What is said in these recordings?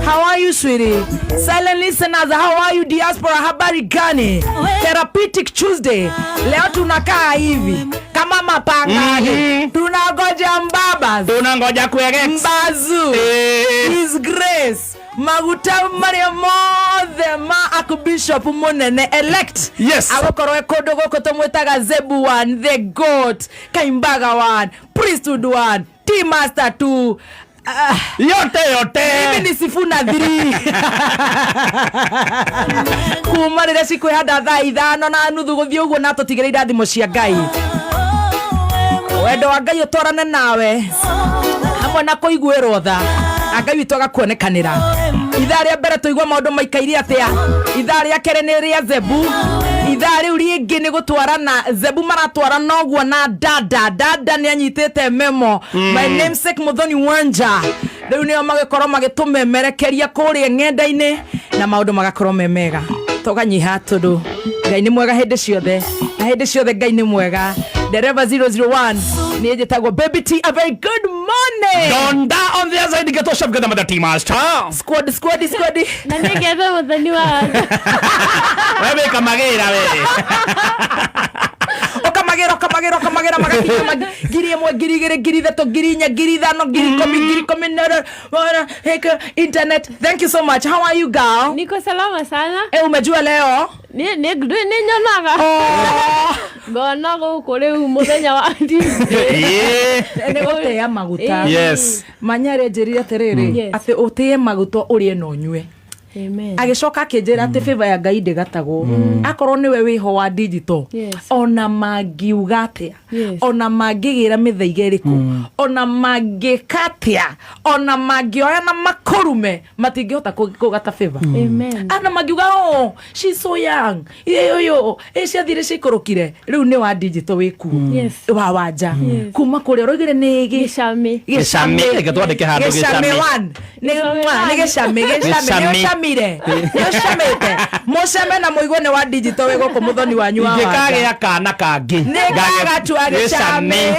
How are you sweetie? Silent listeners, how are you diaspora? Habari gani? Therapeutic Tuesday. Leo tunakaa hivi kama mapangani. Tunangoja mbabas. Tunangoja kuegex. Mbazu. His Grace maguta marĩa mothe ma archbishop mũnene elect agũkorwo e kũndũ gũkũ tũmwĩtaga Zebu one, the goat Kaimbaga one, priesthood one, T master two. Ah, Yote yote. Mimi ni Sifuna 3 kuma rĩrĩa cikwĩhanda thaa 5:30 gũthiĩ ũguo na tũtigĩrĩre irathimo cia Ngai, wendo wa Ngai ũtwarane nawe hamwe na kũiguĩrwo tha na Ngai witũ agakuonekanĩra. Ithaa rĩa mbere tũigua maũndũ maikaire atĩa, ithaa rĩa kerĩ nĩ rĩa Zebu, ithaa rĩu rĩngĩ nĩ gũtwarana Zebu maratwarana ũguo na dada dada nĩ anyitĩte memo my namesake Muthoni Wanja, rĩu nĩo magĩkorwo magĩtũmemerekeria kũrĩa ng'enda-inĩ na maũndũ magakorwo me mega tũkanyiha tondũ Ngai nĩ mwega hĩndĩ ciothe na hĩndĩ ciothe Ngai nĩ mwega. Dereva 001 niĩ njĩtagwo Baby T, a very good morning. Donda on the other side get chef get the team master. Squad, squad, squad. Na nĩ ngethe mũthoni wa Wewe kamagĩra we. Ũkamagĩra ũkamagĩra ũkamagĩra magakinya 1000, 2000, 3000, 4000, 5000, 10,000, 10,000 na heka internet. Thank you so much. How are you, girl? Niko salama sana. Eh, umejua leo? Nĩ nyonaga Oh. ngona gũkũ rĩu mũthenya wa Tuesday. Nĩ gũtĩa maguta. Manyarĩ njĩrire atĩrĩrĩ atĩ ũtĩe maguta ũrĩe na ũnyue. Amen. Agĩcoka akĩnjĩra atĩ favor ya Ngai ndĩgatagwo akorwo nĩwe wĩho wa digital ona mangiuga atĩa, ona mangĩgĩra mĩthaiga ĩrĩkũ, ona mangĩka atĩa, ona mangĩoya na makũrume, matingĩhota kũgata favor. Amen. Ana mangiuga, "Oh, she's so young," ĩyũyũ ĩ ciathire ciikũrũkire, rĩu nĩ wa digital wĩkuo wa Wanja kuma kũrĩa ũroigire nĩ Gĩcamĩ. Gĩcamĩ. Reke twandĩke handũ. Gĩcamĩ. Gĩcamĩ. One nĩ Gĩcamĩ nĩ one. gĩcamĩ, gĩcamĩ nĩ Gĩcamĩ. ũcamire, nĩ ũcamĩte mũcame na mũigue nĩ wa digital wĩ gũkũ mũthoni wanyu wa Wanja. Ingĩkagĩa kana kangĩ. Nĩ gagatua gĩcamĩ.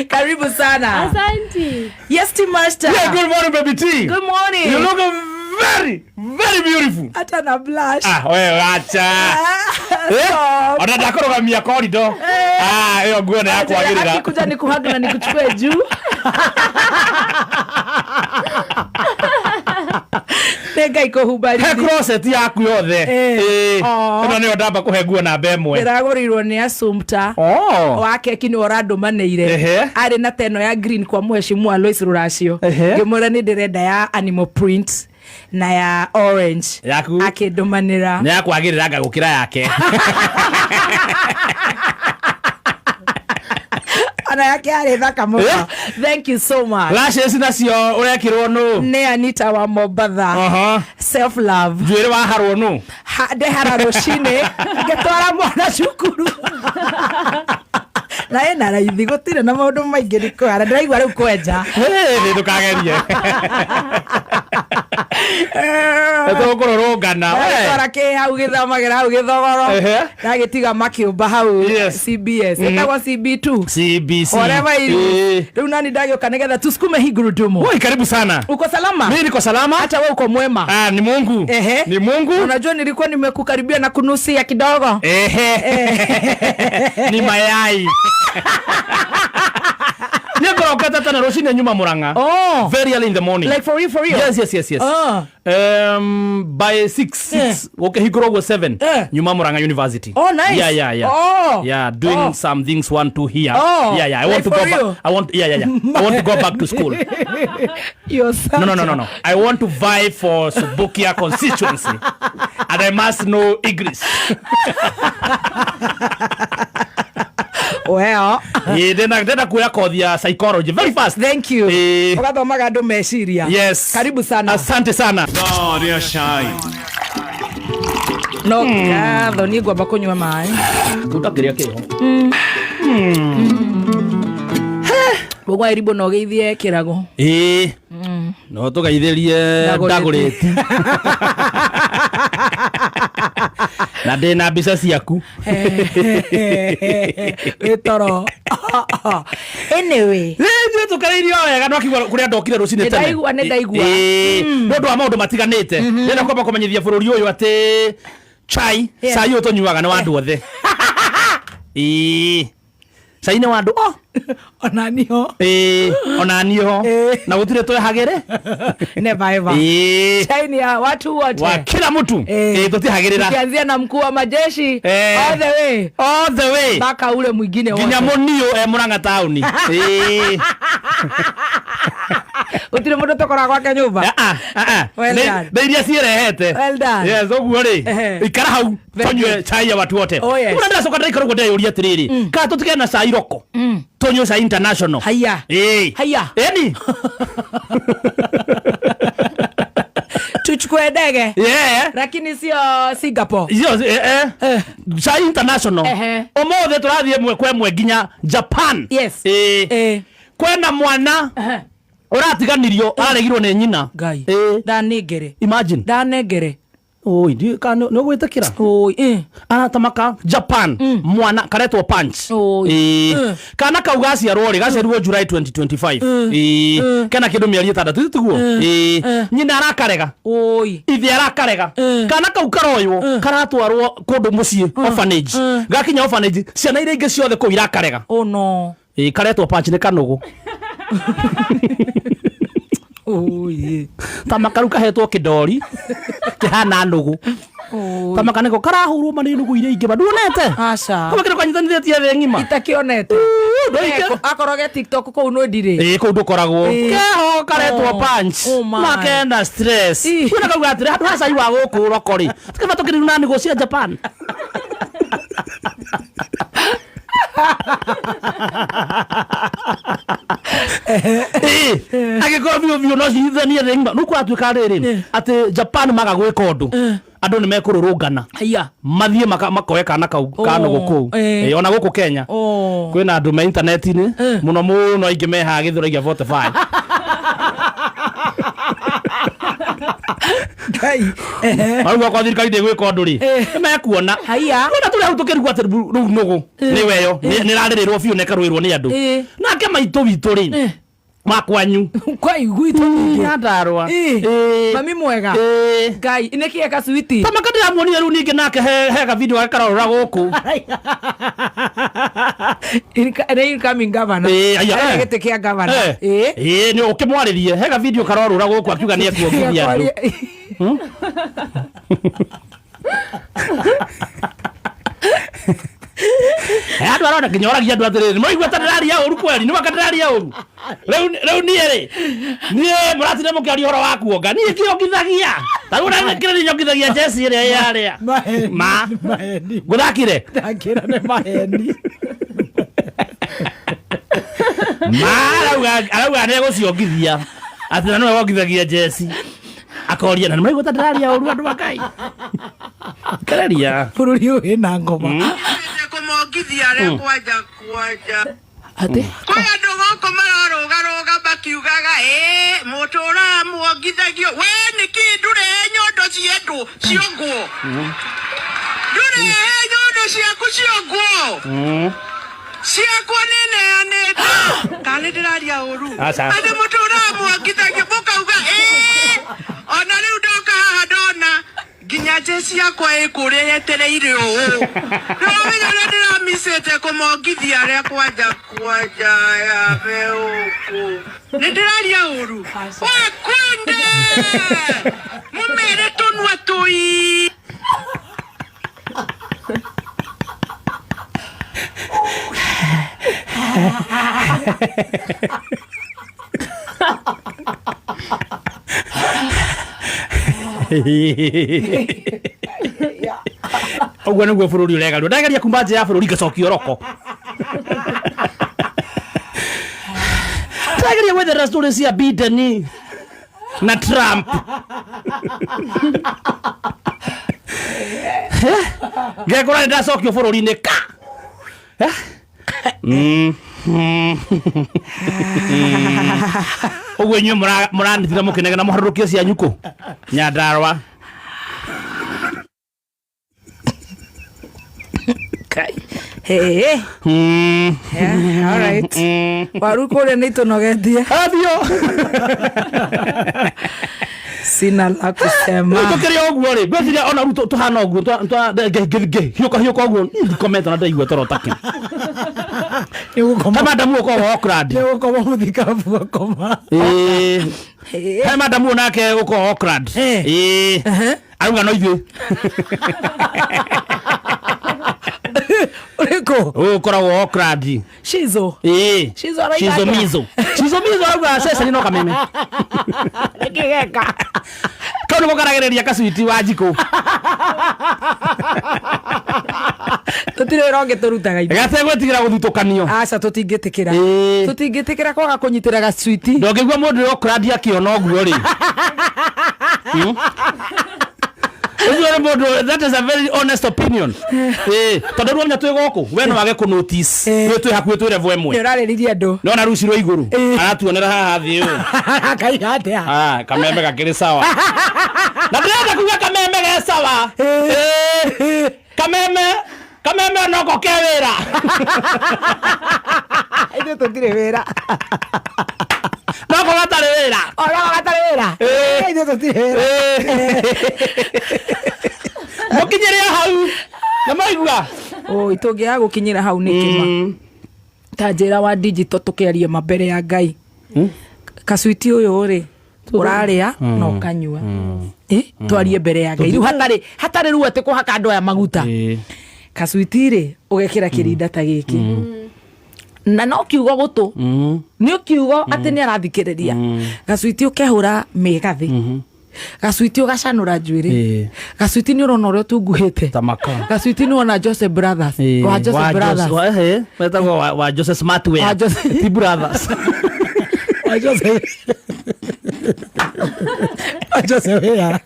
Karibu sana. Asante. Yes, Team Master. Yeah, good morning, Baby T. Good morning. You look very very beautiful. Hata na blush. Ah, wewe acha. Eh? Stop. Ona ndakũrũgamia corridor. Ah, ĩyo nguo nĩ yakwagĩrĩra. Akikuja nikuhug na nikuchukue juu nĩ Ngai kũhumba He riri. closet yaku yothe. Eh. Oh. Ĩno nĩyo ndamba kũhe nguo namba 1. Ndĩragũrĩirwo nĩ Assumpta Oh. wa keki nĩ ũrandũmanĩire. Arĩ na teno ya green kwa mheshimiwa Lois Ruracio. Ngĩmwĩra nĩ ndĩrenda ya animal print na ya orange. Yaku. Akĩndũmanĩra. Nĩ yakwagĩrĩra ngagũkĩra yake. Ona yake yarĩ thaka mũno. Thank you so much. Lashes nacio ũrekĩrwo nũ? Nĩ Anita wa Mombatha. Self love. Njuĩrĩ waharwo nũ? Ndehara rũcinĩ ngĩtwara mwana cukuru na ĩna raithi, gũtirĩ na maũndũ maingĩ nĩ kũhara ndĩraigua rĩu kwenja. Hĩ, ndũkagerie. Tũkũrũrũngana. Twara kĩ hau gĩthamagĩra hau gĩthogoro ndagĩtiga makĩũmba hau. CBS ĩtagwo CB2. CBC. Whatever it is. Rĩu nani ndagĩũka nĩgetha tusukume hii gurudumu. Oi, karibu sana. Uko salama? Mimi niko salama. Hata we uko mwema? Ah, ni Mungu. Ni Mungu. Unajua nilikuwa nimekukaribia na kunusia kidogo. Ehe. Ni mayai. Nĩngorokete tene rũcinĩ nyuma Murang'a. Oh. Very early in the morning. Like for real, for real? Yes. Oh. By 6, 6, ũkĩhingũrwo ũguo 7, nyuma Murang'a University. Oh, nice. Yeah. Oh. Yeah, doing Oh. some things one two here. Oh. Yeah. I Like want to for go real? back. I want yeah. I want to go back to school. You're such No. I want to vie for Subukia constituency. And I must know English. Well, Yeah, ndĩna kuoya kothi ya psychology very fast. Thank you. Ũgathomaga andũ meciria. Yes. Karibu sana. Asante sana. Thaa cai. No ngatho niĩ ngwamba kũnyua maĩ. Tuta kĩrĩa kĩho. Ũgwa irimbo no ũgeithie kĩrago. Ĩĩ. No tũgeithĩrie Ndagũrĩti. Ndagũrĩti. Na ndä na mbica ciaku. Wä toro. Anyway. Ithuĩ tũkarĩirio wega no akiuga kũrĩa ndokire rũcinĩ tene. Nĩndaigua, nĩndaigua. Ĩĩ, nĩ ũndũ wa maũndũ matiganĩte ndĩrenda kwamba kũmenyithia bũrũri ũyũ atĩ chai Yes. cai ũyũ tũnyuaga nĩ wa andũ othe. Ĩĩ, cai nĩ wa andũ o Ona niho. Ĩĩ, ona niĩ ho. Ĩĩ. Na gũtirĩ twehagĩre. Never ever. Ĩĩ. Chai ni ya watu wote. Wa kila mtu. Ĩĩ. Ĩĩ, tũtihagĩrĩra. Tukianzia na mkuu wa majeshi Eh. all the way All the way mpaka ule mwingine nginya wote. mũniũ e Mũrang'a taũni. Ĩĩ. Gũtirĩ mũndũ tũkoragwo gwake nyũmba. Ah, ah, ah. Well Nĩ- done. nĩ iria ciĩrehete. Well done. Yes, ũguo rĩ Ehe. ikara hau Very tũnyue good. cai ya watu wote. Oh, yes. Ũrĩa ndĩracoka ndĩraikara ũguo ndĩreyũria atĩrĩrĩ, kana tũtigane na cai roko tũnyue cai international. Haiya. Ĩĩ. Haiya. Ĩni. Tuchukue ndege. Yeah. Lakini sio Singapore. Icio, eh, eh. Cai international. Ehe. Ũmũthĩ tũrathiĩ ĩmwe kwa ĩmwe nginya Japan. Yes. Ĩĩ. Eh. Kwĩna mwana Ehe. ũratiganirio araregirwo nĩ nyina. Ngai. Ĩĩ. Ndanengere. Imagine. Ndanengere. Oi, ndiũĩ kana nĩ ũgwĩtĩkĩra. Oi. Eh. Aratamaka Japan mwana karetwo Punch. Oi. Ĩĩ. Mm. Kana kau gaciarwo rĩ gaciarirwo July 2025. Ĩĩ. Kena kĩndũ mĩeri 6 tiguo. Ĩĩ. Nyina arakarega. Oi. Ithe arakarega. Kana kau karoywo karatwarwo kũndũ mũciĩ orphanage. Gakinya orphanage ciana iria ingĩ ciothe kũu irakarega. Oh no. Ĩĩ, karetwo Punch nĩ kanũgũ. Oi. Tamaka rĩu kahetwo kĩndori kĩhana nũgũ. Oi. Tamaka nĩko karahũrwo ma nĩ nũgũ iria ingĩ ma nduonete. Aca. Kama kĩndũ kanyitanithĩtie thĩ ng'ima. Itakionete. Ndũike- Akorwo ge TikTok kũu no ndirĩ. ä kå u ndå koragwo Ĩĩ. keho karetwo Oh. punch Oh my. makena stress Ĩ. kwä na kauga atä handå ha cai wa gå kå roko rä tikaba tå kä rä na nä cia Japan. Agä korwo biå biå no cithanie thä ng'ima rä u kåratuä ka rä rä atä Japan maga gwä ka å ndå andå nä mekå rå rå ngana Haiya. mathiä makoe kana kau kanå gå kå Ĩĩ. u ona gå kå Kenya Oh. kwĩna andũ me intaneti-inĩ Eh. mũno mũno aingĩ mehaga gĩthũrai gĩa 45. Ngai. Ehe. Marauga kwa thirikari ndĩgwĩka ũndũ rĩ Eh. nĩmekuona. Haiya. Kwĩna tũrĩ hau tũkĩrigwo atĩ rĩu nũgũ nĩ weyo nĩrarĩrĩrwo biũ na ĩkarũĩrwo nĩ andũ. Eh. Nake maitũ witũ rĩ Eh. makwanyu Kwa igwitũ ningĩ. Nyandarũa. Ĩ. Mami mwega. Ngai, nĩ kĩĩ gacwiti? Tamaka ndĩramuonire rĩu ningĩ nake he gavideo gake karorora gũkũ. Nĩ incoming governor. Ĩ, aya, Ena eh. gĩtĩ kĩa governor. Eh. Ĩ. Ĩ, nĩ ũkĩmwarĩrie he gavideo karorũra gũkũ akiuga nĩ ekuongithia andũ. Andå arona nginya oragia andå atä rä rä maigua ta ndä raria å ru kweri nä maka ndä raria å ru rä u niä rä niä må ratinda må kä aria å horo wa kuonga niä kä ongithagia tarä u kä rä nyongithagia jeci ä rä a yarä a Maheni. ma Maheni. ngå thakire Ndakĩra nĩ maheni. ma arauga nä egå ciongithia atä na nä we wongithagia jeci akoria na nä maigua ta ndä raria å ru andå akai kereria. Bũrũri ũyũ wĩna ngoma. Kũmongithia arĩa kwanja kwanja. Atĩ? Kwĩ andũ gũkũ mararũgarũga makiugaga ĩ mũtũraga muongithagio we nĩkĩ ndũrehe nyondo ciendwo ciongwo ndũrehe nyondo ciaku ciongwo ciakwa nĩ neanĩte kana nĩ ndĩraria ũru. Aca. Atĩ mũtũraga muongithagio mũkauga ĩ ona rĩu ndoka haha ndona nginya jeci yakwa ĩ kũrĩa yetereire ũũ ndĩramenya ũrĩa ndĩramicĩte kũmongithia arĩa kwanja kwanja ya meũkũ nĩ ndĩraria ũru wakwende mũmere tũnua tũi. Ũguo nĩguo bũrũri ũregarwo ndageria kuma nja ya bũrũri ngacokio roko ndageria gwetherera story cia Biden na Trump ngekora nĩ ndacokio bũrũri-inĩ ka. Eh? Mm. Mm. Ũguo inyuĩ mũranitira mũkĩnegena mũharũrũkie cianyu kũ Nyandarũa. Kai. Hey, hey. Yeah, all right. Waru kũrĩa nĩ itũnogetie. Athio. Sina la kusema. Rĩu tũkĩrĩ o ũguo rĩ, ngwĩciria ona rĩu tũhana ũguo hiũka hiũka ũguo niĩ ndikomete na ndaigua toro take. Nĩ gũkoma. He madamu ũkoragwo Auckland. Nĩ gũkoma mũthikabu akoma. Ĩĩ. Hey. He madamu nake ũkoragwo Auckland. Eh. Ĩĩ. Arauga no ithuĩ. Ũrĩkũ? Ũyũ ũkoragwo Auckland. Shizo. Ĩĩ. Shizo arauga Shizo atĩa? mizo. Shizo mizo arauga ceceni no kameme. Nĩkĩ geka? Kau nĩko karagĩrĩria kacwiti wa njikũ. Tũtirĩ wĩra ũngĩ tũrutaga ithuĩ. Gategwĩtigĩra gũthutũkanio. Aca tũtingĩtĩkĩra. Ĩĩ. Tũtingĩtĩkĩra kwaga kũnyitĩra gacwiti. Ndũngĩigua mũndũ ũrĩ Auckland akĩona ũguo rĩ. Ũcio nĩ mũndũ, that is a very honest opinion. Ĩĩ, tondũ rĩu amenya twĩ gũkũ, we no wage kũ notice. Ĩĩ. Twĩ hakuhĩ twĩ level Nĩ ĩmwe. ũrarĩrĩria andũ. Nĩwona rũci rwa igũrũ Ĩĩ. aratuonera haha thĩ ũũ. Akaiga atĩa? Ah, kameme gakĩrĩ sawa. Na ndĩrenda kuga kameme ge sawa. Ĩĩ. Kameme kameme onoko ke wĩra. Ithuĩ tũtirĩ wĩra. Noko gatarĩ wĩra. Onako gatarĩ wĩra. Ĩĩ. Ithuĩ tũtirĩ wĩra. Mũkinyĩre hau. Nĩ maigua? Oi, tũngĩaga gũkinyĩra hau nĩ kĩma. Ta njĩra wa digital tũkĩaria ma mbere ya Ngai. Kacwiti ũyũ rĩ ũrarĩa na ũkanyua. Ĩ, twarie mbere ya Ngai. Rĩu hatarĩ hatarĩ rĩu atĩ kũhaka andũ aya maguta. Kacwiti rĩ ũgekĩra kĩrinda ta gĩkĩ. Na no kiugo gũtũ. Nĩ kiugo atĩ nĩ arathikĩrĩria. Gacwiti ũkehũra mĩgathĩ. Gacwiti ũgacanũra njuĩrĩ. Ĩĩ. Gacwiti nĩ ũrona ũrĩa ũtunguhĩte. Ta maka. Gacwiti nĩ wona Joseph Brothers. Wa Joseph Brothers. Wetagwo wa Joseph Smartwear. Wa Joseph- Ti Brothers. Wa Joseph. Wa Joseph wĩra.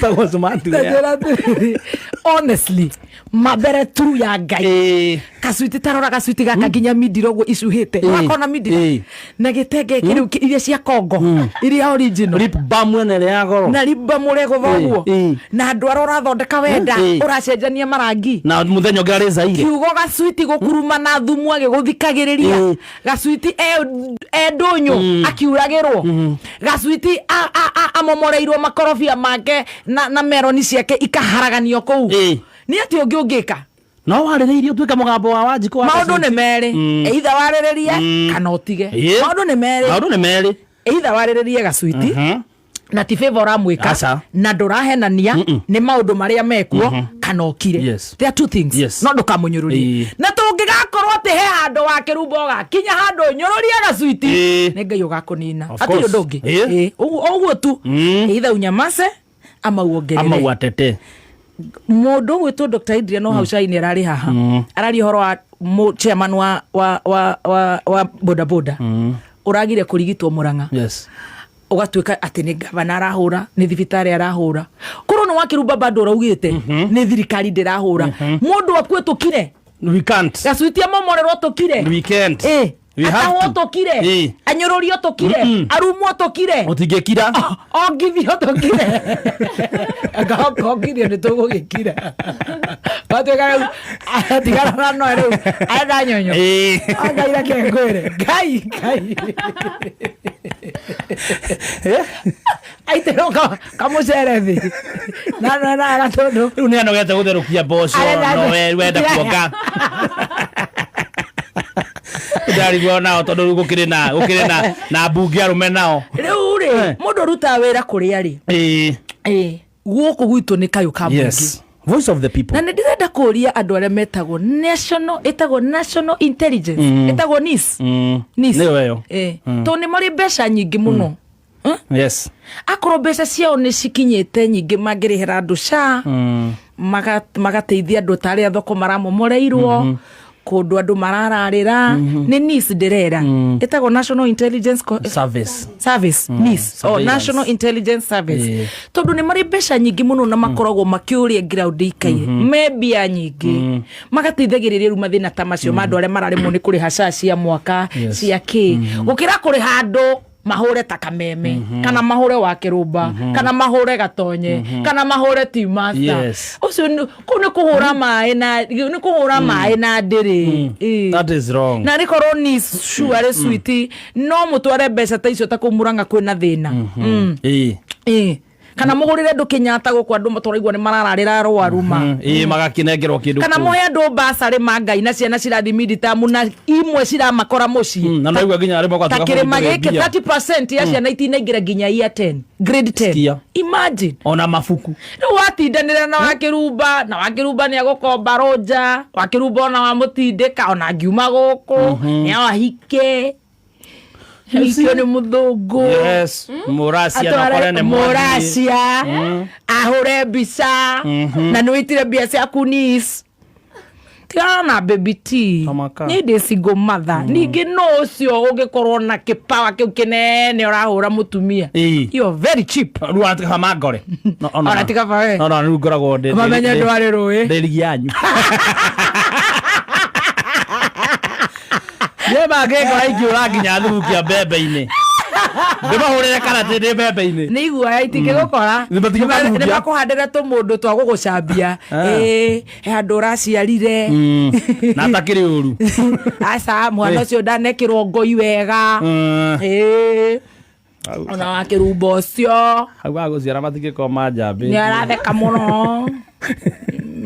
Wetagwo Smartwear. Ndĩra atĩrĩrĩ, honestly mambere tu ya Ngai Ĩĩ. kacwiti tarora gacwiti gaka nginya mindira ũguo icuhĩte Ĩĩ. wakona mindira Ĩĩ. na gĩtenge kĩrĩu iria cia Kongo iria original Lip balm ĩno ĩrĩa ya goro. na rimba mũregũtha Ĩĩ, ũguo ĩĩ. na andũ arĩa ũrathondeka wenda Ĩĩ. ũracenjania marangi Na mũthenya ũngĩ arĩ Zaire. kiugo gacwiti gũkuruma na thumu agĩgũthikagĩrĩria Ĩĩ. gacwiti e ndũnyũ akiuragĩrwo gacwiti amomoreirwo makorobia make na meroni ciake ikaharaganio kũu Ĩĩ. nĩ atĩ ũngĩ ũngĩka No warĩrĩirie ũtuĩke mũgambo wa Wanjikũ wa maũndũ nĩ Gacwiti. merĩ either warĩrĩrie kana ũtige Ĩĩ. maũndũ nĩ merĩ Maũndũ nĩ merĩ. either warĩrĩrie gacwiti na ti favor ũramwĩka Aca. na ndũrahenania nĩ maũndũ marĩa mekuo kana ũkire Yes. There are two things Yes. no ndũkamũnyũrũrie Ĩĩ. na tũngĩgakorwo atĩ he handũ wakĩrumba ũgakinya handũ ũnyũrũrie gacwiti Ĩĩ. nĩ Ngai ũgakũnina Of hatirĩ course. ũndũ ũngĩ Ĩĩ. Ĩĩ. Ũguo tu either unyamace ama uongerere Ama uatete. Mũndũ ũgwĩtwo Dr. Adrian hau cainĩ ararĩ haha araria ũhoro wa chairman wa boda boda ũragire kũrigitwo Mũrang'a. Yes. Ũgatuĩka atĩ nĩ gavana arahũra, nĩ thibitarĩ arahũra, korwo nĩ wakĩrumba bado ũraugĩte nĩ thirikari ndĩrahũra mũndũ akue tũkire. We can't. Gacwiti amomorerwo tũkire. We can't. Ĩ, We have atahwo to. tũkire. Ĩ. Anyũrũrio tũkire, arumwo tũkire. Ũtingĩkira. Ongithio tũkire, ongithio nĩ tũgũgĩkira watuĩka rĩu tigana na no rĩu arenda nyonyo. Ĩĩ. Ngai reke ngwĩre Ngai Ngai aitĩrwo kamũcere thĩ na gatũndũ. Rĩu nĩ anogete gũtherũkia mboco Arenda no we wenda kuonga. Ndarigwo nao tondũ rĩu gũkĩrĩ na mbunge arũme nao. Rĩu rĩ mũndũ ũrutaga wĩra kũrĩa rĩ Ĩĩ. ĩ gũkũ gwitũ nĩ kayũ ka mũingĩ. Yes. Voice of the people. Na nä ndĩrenda kũria andũ arĩa metagwo national, ĩtagwo national intelligence, ĩtagwo NIS. NIS. Nĩyo ĩyo. Ĩ. Tondũ nĩ marĩ mbeca nyingĩ mũno. Yes. Akorwo mbeca ciao nĩ cikinyĩte nyingĩ mangĩrĩhĩra andũ ca magateithia andũ ta arĩa thoko maramomoreirwo kũndũ andũ marararĩra nĩ NIS ndĩrera ĩtagwo National Intelligence Service. Service, NIS, oh, Surveillance. National Intelligence Service. Ĩĩ. Tondũ nĩ marĩ mbeca nyingĩ mũno na makoragwo makĩũria ground ikaire me mbia nyingĩ magateithagĩrĩria rĩu mathĩna ta macio ma andũ arĩa mararemwo nĩ kũrĩha ca cia mwaka Yes. cia kĩ gũkĩra kũrĩha andũ. Mahũre ta Kameme, kana mahũre wa Kĩrũmba, kana mahũre Gatonye, kana mahũre T-Master. Ũcio kũu nĩ kũhũra maĩ na nĩ kũhũra maĩ na ndĩrĩ. Ĩĩ. That is wrong. Na rĩkorwo ni sure switi no mũtware mbeca ta icio ta kũu Murang'a kwĩna thĩna. Ĩĩ. Kana mũgũrĩre andũ Kenyatta gũkũ, andũ tũraigua nĩ marararĩra arwaru ma. Ĩĩ, magakinengerwo kĩndũ Kana kũu. mũhe andũ basarĩ ma Ngai na ciana cirathi miditamu na imwe ciramakora mũciĩ. Na naigua nginya arĩa Ta makwatuga kĩrĩma bũrũri gĩkĩ mbia. 30% ya ciana itinaingĩra nginya year 10, grade 10. Sikia. Imagine. Ona mabuku. Rĩu watindanĩra na Wakĩrumba, na Wakĩrumba nĩ agũkomba rũnja, Wakĩrumba ona wamũtindĩka ona ngiuma gũkũ nĩ awahike ahikio nĩ mũthũngũ. Yes, mũracia na Atware kore nĩ mwathiĩ. mũracia ahũre mbica na nĩ wĩitire mbia ciaku nis tigana na Baby T. Tamaka. Niĩ ndĩ single mother. Ningĩ no ũcio ũngĩkorwo na kĩpawa kĩu kĩnene ũrahũra mũtumia, Ĩĩ. you're very cheap. Rĩu ona tiga mangore. No, ona- Ona tiga ba we. No, no, rĩu ngoragwo Mamenye ndwarĩ rũĩ. Ndĩ rigi yanyu. Niĩ mangĩngora ingĩũra nginya thubukia mbembe-inĩ. Ndĩmahũrĩre karate ndĩ mbembe-inĩ. Nĩ iguoya itingĩgũkora. Nĩ matingĩkũhutia. Nĩ makũhandĩre tũmũndũ twa gũgũcambia. Ĩĩ, he handũ ũraciarire. Na atakĩrĩ ũru. Aca, mwana ũcio ndanekĩrwo ngoi wega. Ĩĩ, ona wa Kĩrumba ũcio Hau ha gũciara matingĩkorwo manjambĩtie. Nĩ aratheka mũno,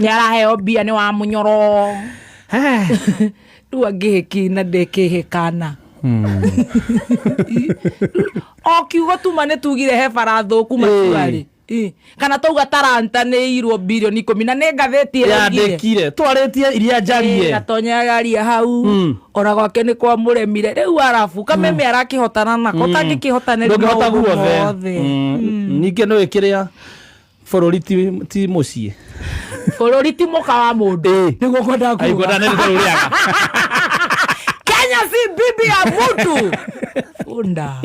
nĩ araheo mbia nĩ wa mũnyoro. Rĩu angĩhĩki na ndĩkĩhĩkana o kiugo tuma nĩ tugire he bara thũku macuarĩ. Ĩ. Kana tauga taranta nĩ irwo birioni 10 na nĩ ngathĩti ĩraugire. Yandĩkire twarĩtie iria njarie. Gatonya agaria hau ona gwake nĩ kwa mũremire rĩu arabu Kameme arakĩhotana nako tangĩkĩhotanĩria Ndũngĩhota maũndũ guothe. mothe. Ningĩ nĩ kĩrĩa bũrũri ti mũciĩ. Bũrũri ti mũka wa mũndũ nĩguo kwenda kuga. Aikwenda nĩ rũrĩaga. Kenya si bibi ya mutu funda.